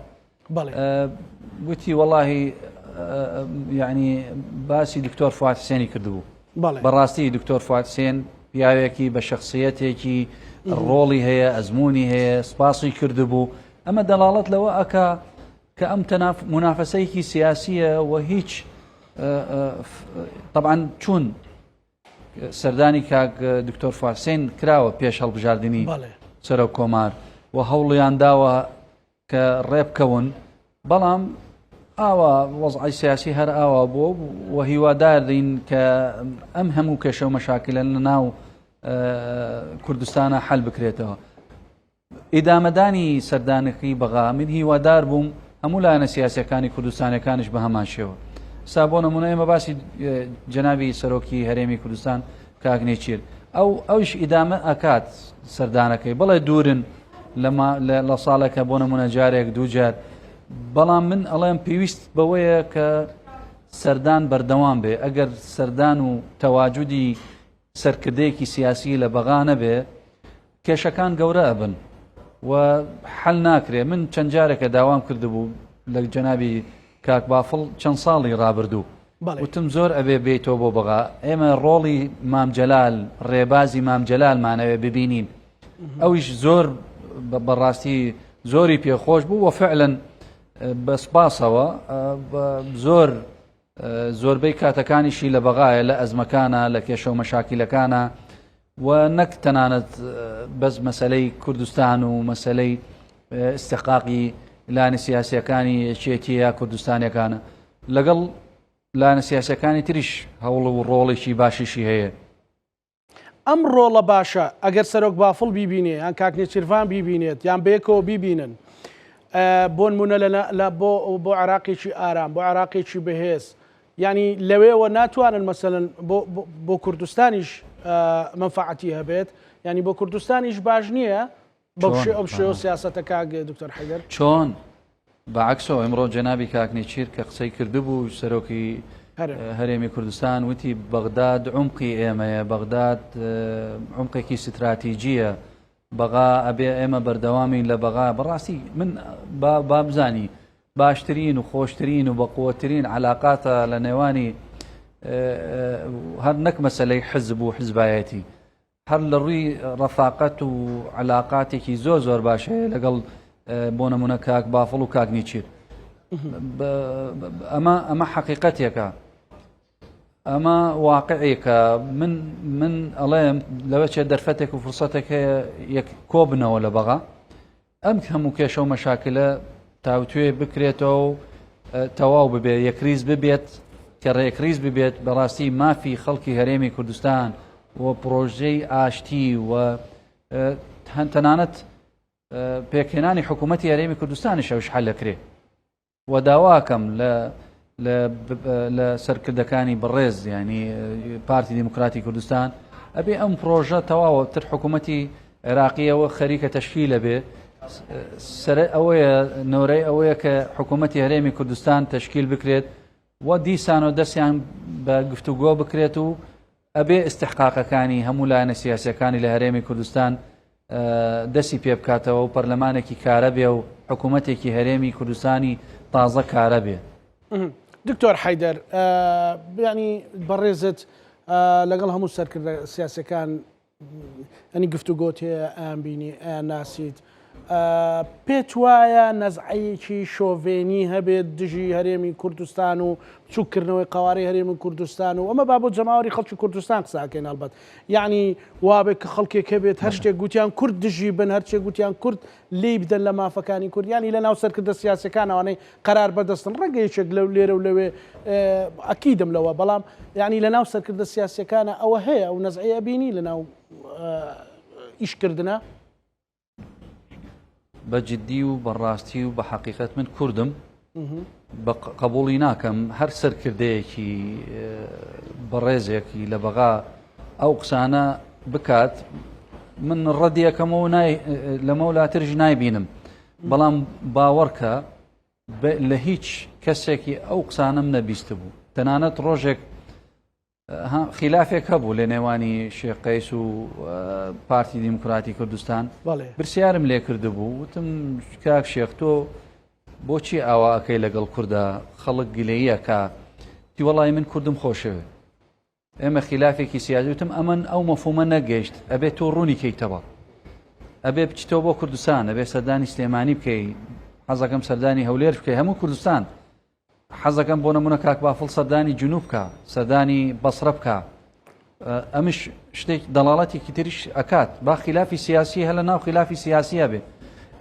وتی وەڵاهی یعنی باسی دکتۆر فواد حسێنی کردبوو بەڕاستی دکتۆر فواد حسێن پیاوێکی بە شخصیەتێکی ڕۆڵی هەیە ئەزمموی هەیە سپاسی کردبوو ئەمە دەڵاڵەت لەوە ئەک کە ئەم تەناف منافەسەیەکی سیاسیە و هیچ طبعا چون سەردانی کاک دکتۆر فواد حسێن کراوە پێش هەڵبژاردنی سەرۆک کۆمار و هەوڵیان داوە کە ڕێبکەون بەڵام ئاوا وەزعی سیاسی هەر ئاوا بووە و هیوادارین کە ئەم هەموو کێشە و مەشاکلە لە ناو کوردستانە حل بکرێتەوە. ئیدامەدانی سەردانەکەی بەغا، من هیوادار بووم هەموو لایەنە سیاسیەکانی کوردستانیەکانیش بە هەمان شێوە. ئێستا بۆ نمونە ئێمە باسی جەنابی سەرۆکی هەرێمی کوردستان کاک نێچیر ئەو ئەوش ئیدامە ئەکات سەردانەکەی بڵێ دوورن لە ساڵێکە بۆ نمونە جارێک دوو جار بەڵام من ئەڵێم پێویست بەوەیە کە سەردان بەردەوام بێ ئەگەر سەردان و تەواجودی سەرکردەیەکی سیاسی لە بەغا نەبێ کێشەکان گەورە ئەبن و حەل ناکرێ من چەند جارێکە داوام کردبوو لە جەنابی کاک بافڵ چەند ساڵی ڕابردوو وتم زۆر ئەبێ بێیتەوە بۆ بەغا ئێمە ڕۆڵی مام جەلال ڕێبازی مام جەلالمانەوێ ببینین ئەویش زۆر بەڕاستی زۆری پێخۆش بوو وە فعلەن بە سپاسەوە زۆر زۆربەی کاتەکانیشی لە بەغایە لە ئەزمەکانە لە کێشە و مەشاکیلەکانە و نەک تەنانەت بەس مەسلەی کوردستان و مەسلەی استحقاقی لایەنە سیاسیەکانی یەکێتی یا کوردستانەکانە لەگەڵ لایەنە سیاسەکانی تریش هەوڵ و ڕۆڵێکی باشیشی هەیە. ئەم ڕۆڵە باشە ئەگەر سەرۆک بافڵ بیبینێ یان کاک نێچیرڤان بیبینێت یان بەیەکەوە بیبینن بۆنمونە لە بۆ بۆ عێراقێکی ئارام بۆ عێراقێکی بەهێز ینی لەوێوە ناتوانن مەسەن بۆ کوردستانیش مەنفعەتی هەبێت ینی بۆ کوردستانیش باش نییە بەو شێ ئەو شێوە سیاسەتە کاک دکتۆر حەیدەر؟ چۆن؟ بە عەکسەوە ئیمڕۆ جەنابی کاک نێچیر کە قسەی کردبوو سەرۆکی هەرێمی کوردستان وتی بەغداد عومقی ئێمەیە بەغداد عومقێکی ستراتیجیە بەغا ئەبێ ئێمە بەردەوامین لە بەغا بەڕاستی من با بزانی باشترین و خۆشترین و بەقوەترین علاقاتە لە نێوانی هەر نەک مەسلەی حزب و حزبایەتی هەر لە ڕووی ڕەفاقەت و علاقاتێکی زۆر زۆر باش هەیە لەگەڵ بۆ نمونە کاک بافڵ و کاک نیچیر. ئەمە ئەمە حەقیقەتێکە ئەمە واقعێکە من من ئەڵێم لەوە چێ دەرفەتێک و فرسەتێک هەیە یەک کۆبنەوە لە بەغا ئەم هەموو کێشە و مەشاکلە تاوتوێ بکرێتەوە و تەواو ببێ یەکریز ببێت کە ڕێکریز ببێت بەڕاستی مافی خەڵکی هەرێمی کوردستان و پرۆژەی ئاشتی و تەنانەت پێکهێنانی حکوومەتی هەرێمی کوردستانیش ئەوش حەلەکرێ و داواکەم لە لە سەرکردەکانی بەڕێز ینی پارتی دیموکراتی کوردستان ئەبێ ئەم پرۆژە تەواوە تر حکوومەتی عێراقیەوە خەریکە تەشکیلە بێ سەر ئەوەیە نۆرەی ئەوەیە کە حکوومەتی هەرێمی کوردستان تەشکیل بکرێت و دیسانەوە دەستیان بە گفتوگۆ بکرێت و ئەبێ ئیستحقاقەکانی هەموو لایەنە سیاسیەکانی لە هەرێمی کوردستان دەستی پێ بکاتەوە و پەرلەمانێکی کارە بێ و حکوومەتێکی هەرێمی کوردستانی تازە کارە بێ. دکتۆر حەیدەر یانی بەڕێزت لەگەڵ هەموو سەرکردە سیاسەکان ئەنی گفتوگۆت هەیە ئەیان بینی ئەیان ناسیت پێت وایە نەزعەیەکی شۆڤێنی هەبێت دژی هەرێمی کوردستان و بچووککردنەوەی قەوارەی هەرێمی کوردستان و ئەمە با بۆ جەماوەری خەڵکی کوردستان قساکەین هەڵبەت یعنی وابێت کە خەڵکێک هەبێت هەر شتێک گوتیان کورد دژی بن هەرچێک گوتیان کورد لێی بدەن لە مافەکانی کورد یانی لە ناو سەرکردە سیاسەکان ئەوانەی قەرار بەدەستن ڕەنگە یەکێک لەو لێرە و لەوێ ئەکیدم لەوە بەڵام یعنی لە ناو سەرکردە سیاسەکانە ئەوە هەیە ئەو نەزعەیە ئەبینی لە ناو ئیشکردنە. بە جدی و بە ڕاستی و بە حەقیقەت من کوردم بە قبوڵی ناکەم هەر سەرکردەیەکی بەڕێزێکی لە بەغا ئەو قسانە بکات من ڕەدیەکەمەوە نای لەمەولاترش نایبینم بەڵام باوەڕکە لە هیچ کەسێکی ئەو قسانم نەبیست بوو تەنانەت ڕۆژێک خیلافێک هەبوو لە نێوانی شێخ قەیس و پارتی دیموکراتی کوردستان پرسیارم لێ کردبوو وتم کاک شێخ تۆ بۆچی ئاوا ئەکەی لەگەڵ کووردا خەڵک گلەیەکە تی وەڵی من کوردم خۆشەوێ ئێمە خلافێکی سیاسی وتم ئەمن ئەو مەفهومە نەگەیشت ئەبێت تۆ ڕوونی کەیتەوە ئەبێ بچیتەوە بۆ کوردستان ئەبێ سەردانی سلێمانی بکەی حەزەکەم سەردانی هەولێر بکەی هەموو کوردستان حەزەکەم بۆ نمونە کاک بافڵ سەردانی جنوب بکە سەردانی بەسرە بکە ئەمش شتێک دەڵاڵەتێکی تریش ئەکات با خلافی سیاسی هەلە ناو خلافی سیاسیە بێ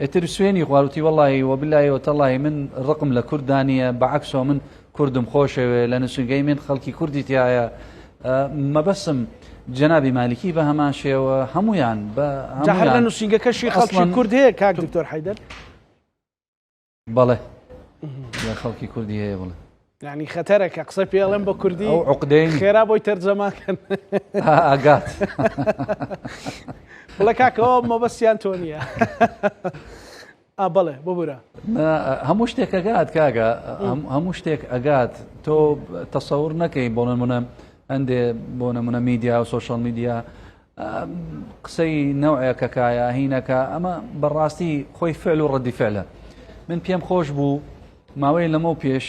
ئیتر سوێنی خواروتی وەڵی وبلای وتەڵی من ڕقم لە کوردانیە بەعکسەوە من کوردم خۆشەوێ لە نووسنگەی من خەڵکی کوردی تایە مەبەسم جەنابی مالکی بە هەمان شێوە هەمویان بە هەر لە نووسینگەکەشی خەڵکی کورد هەیە کاک دکتۆر حیدەر بەڵێ لە خەڵکی کوردی هەیە بڵێ یعنی خەتەرە کە قسە پێڵێن بە کوردی ئەو عقدەی خێرا بۆی تەرجەماکەن ئاگات بڵێ کاکەەوە مەبەستیان تۆ نییە بەڵێ ببورە هەموو شتێک ئەگات کاگە هەموو شتێک ئەگات تۆ تەسەور نەکەی بۆ نمونە هەندێ بۆ نمونە میدیا و سۆشیال میدیا قسەی نەوعێکە کایە هینەکە ئەمە بەڕاستی خۆی فعل و ڕەدی فعلە من پێم خۆش بوو ماوەی لەمە و پێش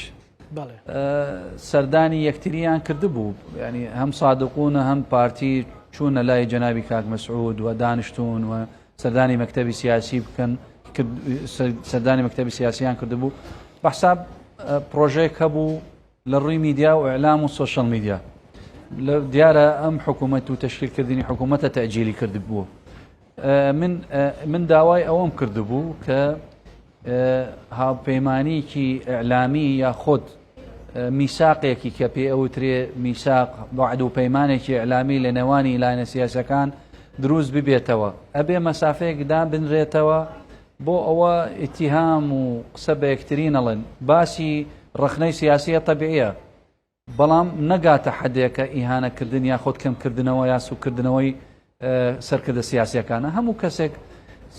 سەردانی یەکتریان کردبوو ینی هەم سادقونە هەم پارتی چوونە لای جەنابی کاک مەسعود و دانیشتون و سەردانی مەکتەبی سیاسی بکەن سەردانی مەکتەبی سیاسیان کردبوو بەحساب پرۆژەیەک هەبوو لە ڕووی میدیا و ئیعلام و سۆشیال میدیا لە دیارە ئەم حکوومەت و تەشکیلکردنی حکوومەتە تەجیلی کردبوو من من داوای ئەوەم کردبوو کە هاوپەیمانیکی ئیعلامی یا خۆت میساقێکی کە پێ ئەوترێ میساق وعد و پەیمانێکی ئیعلامی لە نێوانی لایەنە سیاسەکان دروست ببێتەوە ئەبێ مەسافەیەک دابنرێتەوە بۆ ئەوە ئیتیهام و قسە بە یەکتری نەڵێن. باسی ڕەخنەی سیاسیە تەبیعیە بەڵام نەگاتە حەدێک کە ئیهانە کردن یا خۆت کەم کردنەوە یا سوک کردنەوەی سەرکردە سیاسیەکانە. هەموو کەسێک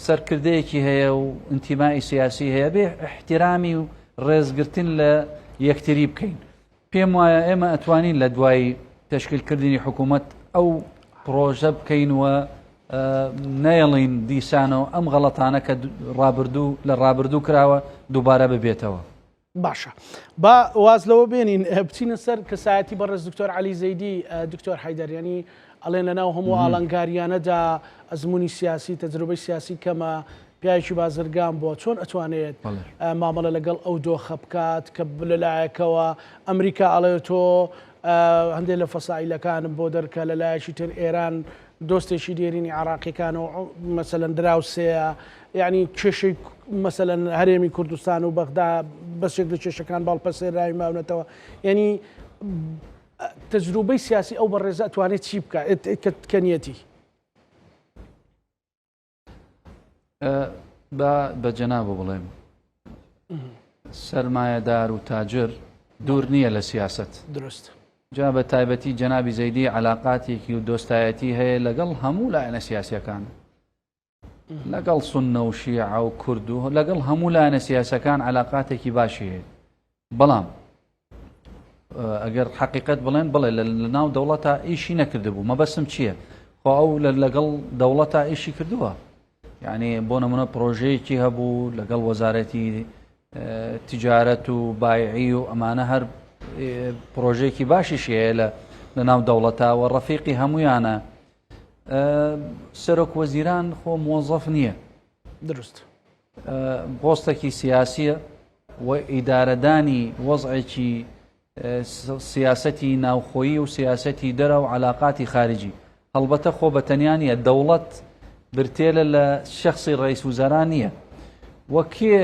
سەرکردەیەکی هەیە و ئینتیمای سیاسی هەیە بێ ئیحترامی و ڕێزگرتن لە یەکتری بکەین. پێم وایە ئێمە ئەتوانین لە دوای تەشکیلکردنی حکوومەت ئەو پرۆژە بکەین و نەیەڵین دیسانەوە ئەم غەڵەتانە کە ڕابردوو لە ڕابردوو کراوە دووبارە ببێتەوە. باشە با واز لەوە بێنین بچینە سەر کەسایەتی بەڕێز دکتۆر عەلی زەیدی دکتۆر حەیدەر یانی ئەڵێن لەناو هەموو ئاڵنگاریانەدا ئەزموونی سیاسی تەجروبەی سیاسی کەمە. پیاوێکی بازرگان بووە، چۆن ئەتوانێت مامەڵە لەگەڵ ئەو دۆخە بکات کە لەلایەکەوە ئەمریکا ئەڵێ تۆ هەندێک لە فەسائیلەکانم بۆ دەرکە، لەلایەکی تر ئێران دۆستێکی دێرینی عراقیەکان و مەسەلەن دراوسێیە، یعنی کێشەی مەسەلەن هەرێمی کوردستان و بەغدا بەشێک لە کێشەکان باڵپەسێراوی ماونەتەوە، یعنی تەجروبەی سیاسی ئەو بەڕێزە ئەتوانێت چی بکات کە نیەتی؟ با بە جەنابە بڵێم سەرمایەدار و تاجر دوور نییە لە سیاست دروست جا بە تایبەتی جەنابی زەیدی علااقاتێکی و دۆستایەتی هەیە لەگەڵ هەموو لایەنە سیاسەکان لەگەڵ سنە و شیعە و کورد و لەگەڵ هەموو لایەنە سیاسەکان علااقاتێکی باشی هەیە بەڵام ئەگەر حقیقت بڵێن بڵێ لە ناو دەوڵەتە ئیشی نەکردبوو مەبەسم چییە؟ خۆ ئەو لەگەڵ دەوڵەتە ئیشی کردووە یعنی بۆ نمونە پرۆژەیەکی هەبوو لەگەڵ وەزارەتی تجارەت و بایعی و ئەمانە هەر پرۆژێکی باشیشی هەیە لە لە ناو دەوڵەتە و ڕەفیقی هەمویانە سەرۆک وەزیران خۆ مۆزەف نییە دروست پۆستێکی سیاسیە و ئیدارەدانی وەزعێکی سیاسەتی ناوخۆیی و سیاسەتی دەرە و علااقاتی خارجی هەڵبەتە خۆ بە تەنیا نییە دەوڵەت برتێلە لە شخصی ڕئیس وزارا نییە و کێ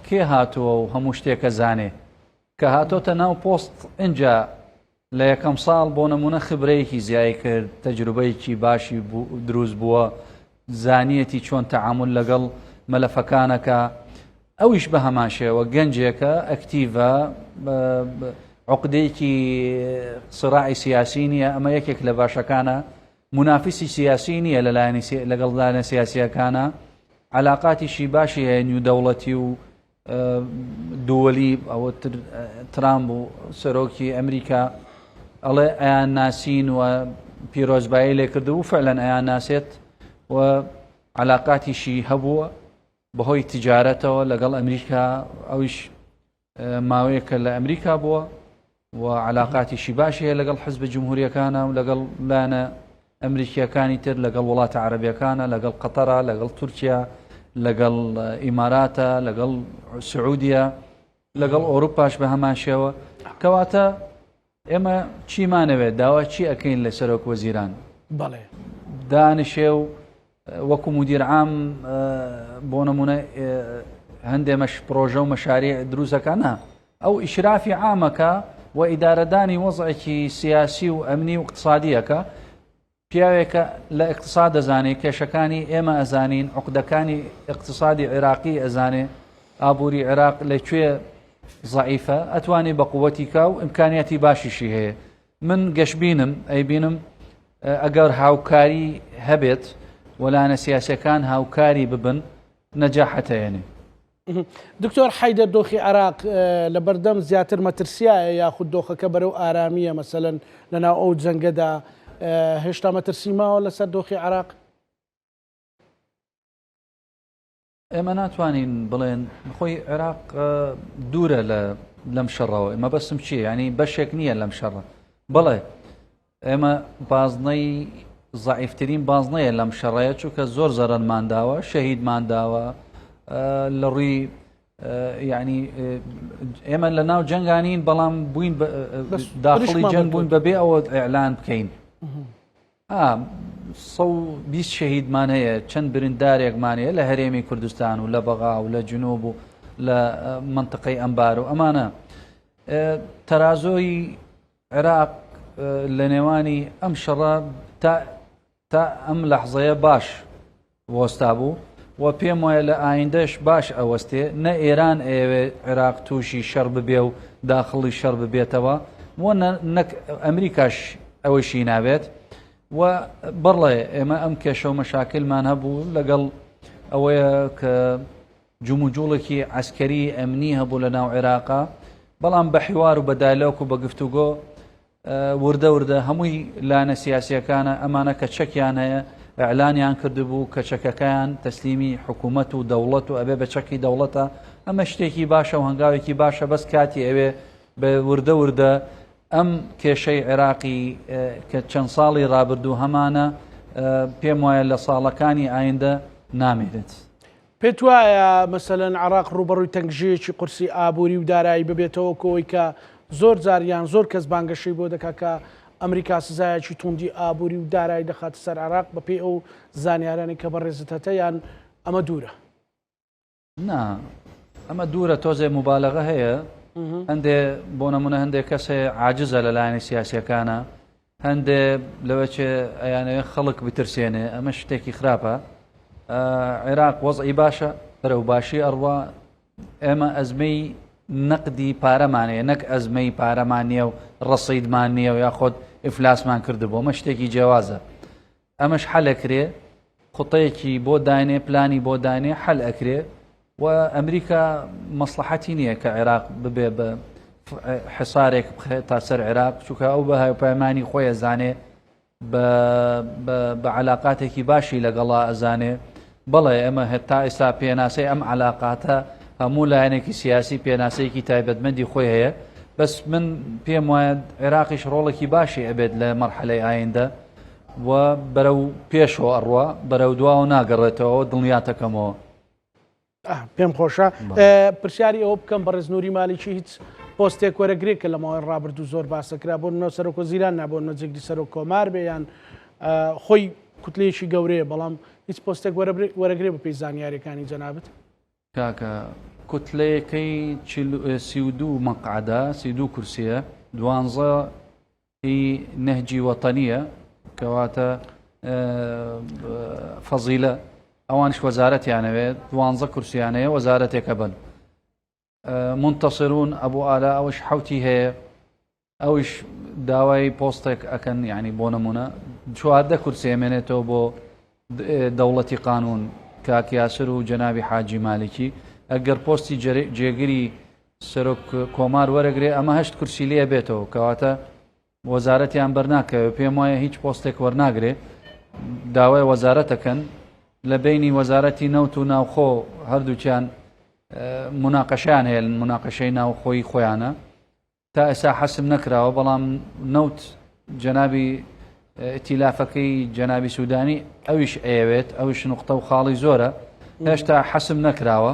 کێ هاتووە و هەموو شتێکە زانێ کە هاتۆتە ناو پۆست ئینجا لە یەکەم ساڵ بۆ نمونە خبرەیەکی زیای کرد تەجروبەیەکی باشی دروست بووە زانیەتی چۆن تەعامل لەگەڵ مەلەفەکانەکە ئەویش بە هەمان شێوە گەنجێکە ئەکتیڤە عقدەیەکی سراعی سیاسی نییە ئەمە یەکێک لە باشەکانە منافسی سیاسی نییە لەلایەنی لەگەڵ لایەنە سیاسیەکانە علااقاتیشی باشی هەیە نیو دەوڵەتی و دووەلی ئەوە ترامپ و سەرۆکی ئەمریکا ئەڵێ ئەیان ناسین و پیرۆزبایی لێ کرد و فعلەن ئەیان ناسێت و علااقاتیشی هەبووە بەهۆی تجارەتەوە لەگەڵ ئەمریکا ئەویش ماوەیەکە لە ئەمریکا بووە و علاقاتیشی باشی هەیە لەگەڵ حزب جمهوریەکانە و لەگەڵ لایەنە ئەمریکیەکانی تر لەگەڵ وڵاتە عەربیەکانە لەگەڵ قەتەرە لەگەڵ تورکیا لەگەڵ ئیماراتە لەگەڵ سعودیە لەگەڵ ئەوروپاش بە هەمان شێوە کەواتە ئێمە چیمانەوێت داوا چی ئەەکەین لە سەرۆک وەزیران بەڵێ دانیشێ و وەکو مدیر عام بۆ نمونە هەندێ مەش پرۆژە و مەشاری دروستەکە نا ئەو ئیشرافی عامەکە و ئیدارەدانی وەزعێکی سیاسی و ئەمنی و اقتصادیەکە پیاوێکە لە اقتصاد دەزانێ کێشەکانی ئێمە ئەزانین عقدەکانی اقتصادی عێراقی ئەزانێ ئابووری عێراق لە کوێ زعیفە ئەتوانێ بە قوەتی کا و ئیمکانیاتی باشیشی هەیە من گەشبینم ئەیبینم ئەگەر هاوکاری هەبێت وەلایەنە سیاسەکان هاوکاری ببن نەجاحەتەیەنێ. دکتۆر حەیدەر دۆخی عێراق لەبەردەم زیاتر مەترسیایە یاخود دۆخەکە بەرەو ئارامییە مەسەلەن لەناو ئەو جەنگەدا هێشتا مەترسی ماوە لەسەر دۆخی عێراق؟ ئێمە ناتوانین بڵێن خۆی عێراق دوورە لە لەم شەڕەوە مەبەستم چییە ینی بەشێک نییە لەم شەڕە بڵێ ئێمە بازنەی زعیفترین بازنەیە لەم شەڕەیە چونکە زۆر زەرەرمان داوە شەهیدمان داوە لە ڕووی یعنی ئێمە لە ناو جەنگانین بەڵام بووین داخڵی جەنگ بوون بەبێ ئەوە ئەعلان بکەین 120 شەهیدمان هەیە، چەند بریندارێکمان هەیە لە هەرێمی کوردستان و لە بەغا و لە جنوب و لە مەنتقەی ئەنبار و ئەمانە. تەرازۆی عێراق لە نێوانی ئەم شەڕە تا تا ئەم لەحزەیە باش وەستا بوو و پێم وایە لە ئایندەش باش ئەوەستێ، نە ئێران ئەیەوێ عێراق تووشی شەڕ ببێ و داخڵی شەڕ ببێتەوە و نە نەک ئەمریکاش ئەوەیشی ناوێت و بەڵێ ئێمە ئەم کێشە و مەشاکلمان هەبوو لەگەڵ ئەوەیە کە جموجوڵێکی عەسکەری ئەمنی هەبوو لە ناو عێراقا بەڵام بە حیوار و بە دایلۆک و بە گفتوگۆ وردە وردە هەمووی لایەنە سیاسیەکانە ئەمانە کە چەکیان هەیە ئەعلانیان کردبوو کە چەکەکەیان تەسلیمی حکوومەت و دەوڵەت و ئەبێ بە چەکی دەوڵەتە ئەمە شتێکی باشە و هەنگاوێکی باشە بەس کاتی ئەوێ بە وردە وردە ئەم کێشەی عێراقی کە چەند ساڵی ڕابردوو هەمانە پێم وایە لە ساڵەکانی ئایندە نامێنێت. پێت وایە مەسەلەن عێراق ڕووبەڕووی تەنگژەیەکی قورسی ئابووری و دارایی ببێتەوە وەکو ئەوەی کە زۆر جار یان زۆر کەس بانگەشەی بۆ دەکات کە ئەمریکا سزایەکی توندی ئابووری و دارایی دەخاتە سەر عێراق بەپێی ئەو زانیارانەی کە بەڕێزت هەتە یان ئەمە دوورە؟ نا ئەمە دوورە تۆزێ موبالەغە هەیە هەندێ بۆ نمونە هەندێک کەس هەیە عاجزە لە لایەنی سیاسیەکانە هەندێ لەوەچێ ئەیانەوێ خەڵک بترسێنێ ئەمە شتێکی خراپە عێراق وەزعی باشە بەرەو باشی ئەڕوا ئێمە ئەزمەی نەقدی پارەمانەیە نەک ئەزمەی پارەمان نییە و ڕەسیدمان نییە و یاخۆت ئیفلاسمان کردبوو ئەمە شتێکی جیاوازە ئەمەش حەل ئەکرێ خوتەیەکی بۆ دانێ پلانی بۆ دانێ حەل ئەکرێ و ئەمریکا مەسلحەتی نییە کە عێراق ببێ بە حسارێک بخێت تا سەر عێراق چونکە ئەو بە هاوپەیمانی خۆی ئەزانێ بە علااقاتێکی باشی لەگەڵا ئەزانێ بەڵێ ئێمە هەتا ئێستا پێناسەی ئەم علااقاتە هەموو لایەنێکی سیاسی پێناسەیەکی تایبەتمەندی خۆی هەیە بەس من پێم وایە عێراقیش ڕۆڵێکی باشی ئەبێت لە مەرحەلەی ئایندە و بەرەو پێشەوە ئەڕوا بەرەو دواوە ناگەڕێتەوە دڵنیاتەکەمەوە. پێم خۆشە پرسیاری ئەوە بکەم بەڕێز نوری مالیکی هیچ پۆستێک وەرەگرێت کە لە ماوەی ڕابردوو زۆر باسەکرا بۆ نە سەرۆک وەزیران نا بۆ نە جێگری سەرۆک کۆمار بێ یان خۆی کوتلەیەکی گەورەیە بەڵام هیچ پۆستێک وەرەگرێ بەپێی زانیاریەکانی جەنابت؟ کاکە کوتلەیەکەی 32 مەقعەدە 32 کورسیە دوانزە هی نەهجی وەتەنیە کەواتە فەزیلە ئەوانش وەزارەتیانەوێت دوانزە کورسیانەیە وەزارەتێکە بن منتصرون ئەبوو ئالا ئەوش حوتی هەیە ئەوش داوای پۆستێک ئەکەن ینی بۆ نمونە 14 کورسی ئەمێنێتەوە بۆ دەوڵەتی قانون کاک یاسر و جەنابی حاجی مالکی ئەگەر پۆستی جێگری سەرۆک کۆمار وەرەگرێ ئەمە هەشت کورسی لێ بێتەوە کەواتە وەزارەتیان بەرناکەوێ پێم وایە هیچ پۆستێک وەرناگرێ داوای وەزارەتەکەن لە بینی وەزارەتی نەوت و ناوخۆ هەردووکیان مناقەشیان هەیە مناقەشەی ناوخۆی خۆیانە تا ئێستا حەسم نەکراوە بەڵام نەوت جەنابی ئیتیلافەکەی جەنابی سوودانی ئەویش ئەیەوێت ئەوش نقطە و خاڵی زۆرە هێشتا حەسم نەکراوە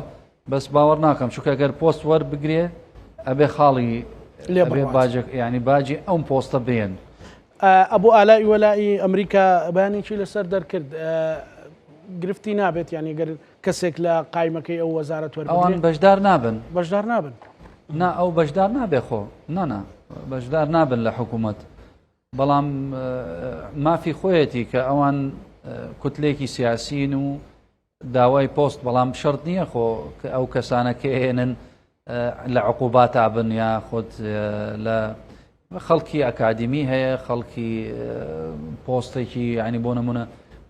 بەس باوەڕ ناکەم چونکە گەر پۆست وەربگرێ ئەبێ خاڵی لێ ئەبێ باجێک ینی باجی ئەم پۆستە بێن. ئەبوو ئالائی وەلائی ئەمریکا بەیانێکی لەسەر دەرکرد گرفتی نابێت یانی گەر کەسێک لە قایمەکەی ئەو وەزارەت وەربگرێت؟ ئەوان بەشدار نابن. بەشدار نابن. نا ئەو بەشدار نابێ خۆ نا نا بەشدار نابن لە حکوومەت بەڵام مافی خۆیەتی کە ئەوان کوتلێکی سیاسین و داوای پۆست بەڵام شەرت نییە خۆ کە ئەو کەسانە کە ئێنن لە عقوباتا بن یا خۆت لە خەڵکی ئەکادیمی هەیە خەڵکی پۆستێکی ینی بۆ نمونە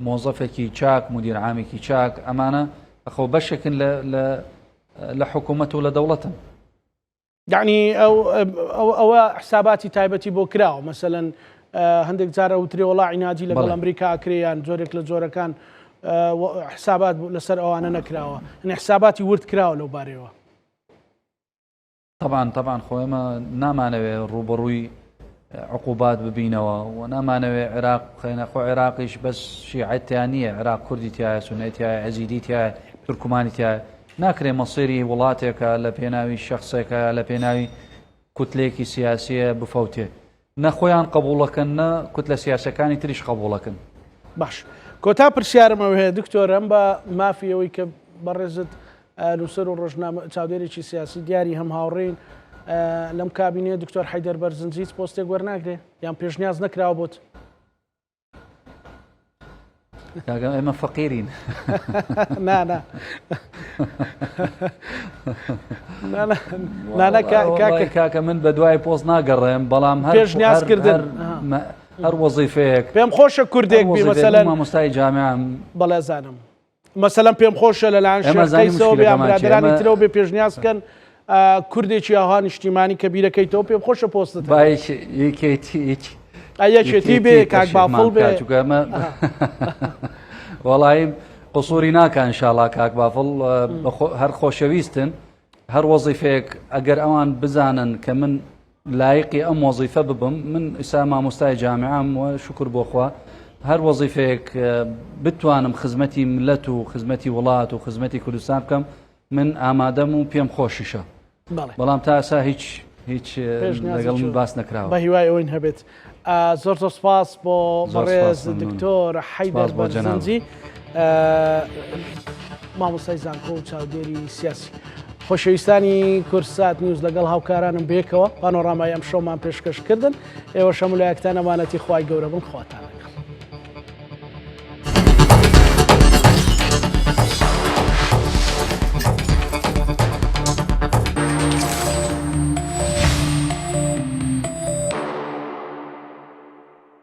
مۆزەفێکی چاک مدیر عامێکی چاک ئەمانە خۆ بەشێکن لە حکوومەت و لە دەوڵەتن. یعنی ئەو ئەوە حساباتی تایبەتی بۆ کراوە مەسەلەن هەندێک جار ئەوترێ وڵا عیناجی لەگەڵ ئەمریکا ئەکرێ یان جۆرێک لە جۆرەکان حسابات لەسەر ئەوانە نەکراوە یعنی حساباتی ورد کراوە لەو بارەیەوە. تەبعەن تەبعەن خۆ ئێمە نامانەوێ ڕووبەڕووی عقوبات ببینەوە و نامانەوێ عێراق بخەینە خۆ عێراقیش بەس شیعەت تیا نییە عێراق کوردی تایە سونەی تایە ئەزیدی تایە تورکمانی تایە ناکرێ مەسیری وڵاتێکە لە پێناوی شخصێکە لە پێناوی کوتلێکی سیاسیە بفەوتێ نە خۆیان قبوڵەکەن نە کوتلە سیاسەکانی تریش قبوڵەکەن. باش کۆتا پرسیارم ئەوە هەیە دکتۆر ئەم بە مافی ئەوەی کە بەڕێزت نووسەر و ڕۆژنامە چاودێرێکی سیاسی دیاری هەم هاوڕێین لەم کابینەیە دکتۆر حەیدەر بەرزنجی هیچ پۆستێک وەرناگرێ یان پێشنیاز نەکراوە بۆت؟ کاکە ئێمە فەقیرین کاکە من بە دوای پۆست ناگەڕێم بەڵام هەر پێشنیازکردن هەر وەزیفەیەک پێم خۆشە کوردێک بی مەسەلەن مامۆستای جامیعم بەڵێ زانم مەسەلەن پێم خۆشە لەلایەن شێخ قەیسەوە بێ یان برادەرانی ترەوە بێ پێشنیاز بکەن کوردێکی ئاها نیشتیمانی کە بیرەکەیتەوە پێم خۆشە پۆستت یەکێتی بێ کاک بافڵ بێ وەڵی قسووری ناکە انشاءڵا کاک بافڵ هەر خۆشەویستن هەر وەزیفەیەک ئەگەر ئەوان بزانن کە من لایقی ئەم وەزیفە ببم من ئیسا مامۆستای جامیعەم و شوکر بۆ خوا. هەر وەزیفەیەک بتوانم خزمەتی ملت و خزمەتی وڵات و خزمەتی کوردستان بکەم من ئامادەم و پێم خۆشیشە. بەڵام تا ئێستا هیچ هیچ لەگەڵ من باس نەکراوە. بە هیوای ئەوەین هەبێت. زۆر زۆر سپاس بۆ بەڕێز دکتۆر حەیدەر بەرزنجی مامۆستای زانکۆ و چاودێری سیاسی. خۆشەویستانی کوردسات نیوز لەگەڵ هاوکارانم بێکەوە پانۆرامای ئەم شەومان پێشکەش کردن ئێوە شەمولایەکتان ئەمانەتی خوای گەورە بن خواتان.